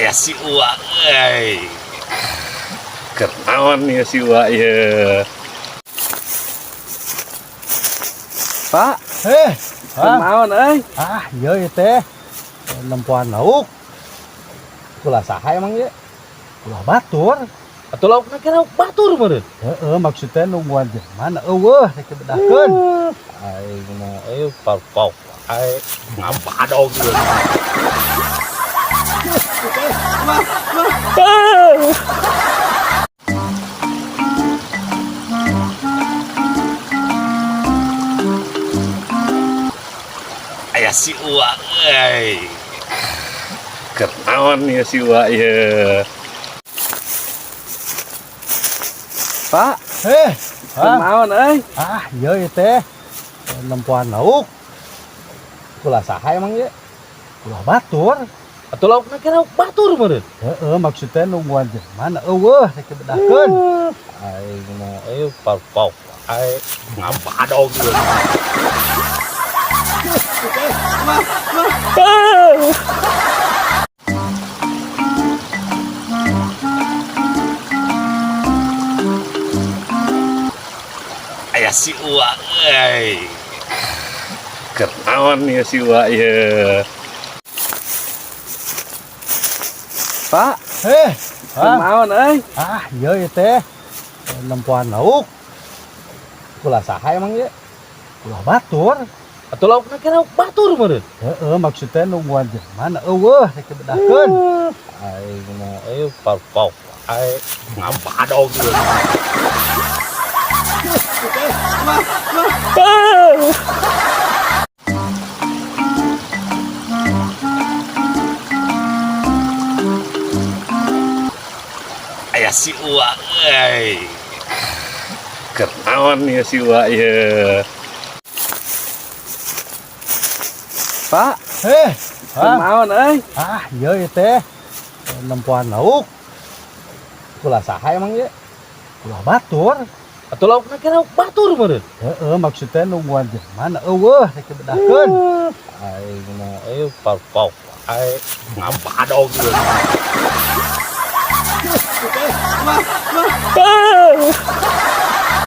Aya si Uwa euy. Keur naon ieu si Uwa ieu? Pak, Eh, ah, naon euy? ah, iya ieu teh. Nempoan lauk. Kula saha emang ieu? Kula batur. Atuh laukna ge lauk batur meureun. Heeh, maksudnya nungguan jelema na eueuh rek dibedahkeun. Aing mah euy pau-pau aing ngabadog ieu. Aya si Uwa euy. Keur naon ieu si Uwa ieu? Pak, Eh, ah, naon euy? ah, iya ieu teh. Nempoan lauk. Kula saha emang ieu? Kula batur. Atuh laukna ge lauk batur meureun. Heeh, maksudnya nungguan jelema na eueuh rek dibedahkeun. Aing mah euy pau-pau aing ngabadog ieu. Aya si Uwa euy. Keur naon ieu si Uwa ieu? Pak, Eh, ah, naon euy? ah, iya ieu teh. Nempoan lauk. Kula saha emang ieu? Kula batur. Atuh laukna ge lauk batur meureun. Heeh, maksudnya nungguan jelema na eueuh rek dibedahkeun. Aing mah euy pau-pau aing ngabadog ieu. Aya si Uwa euy. Keur naon ieu si Uwa ieu? Pak, Eh, ah, naon euy? ah, iya ieu teh. Nempoan lauk. Kula saha emang ieu? Kula batur. Atuh laukna ge lauk batur meureun. Heeh, maksudnya nungguan jelema na eueuh rek dibedahkeun. Aing mah euy pau-pau aing ngabadog ieu.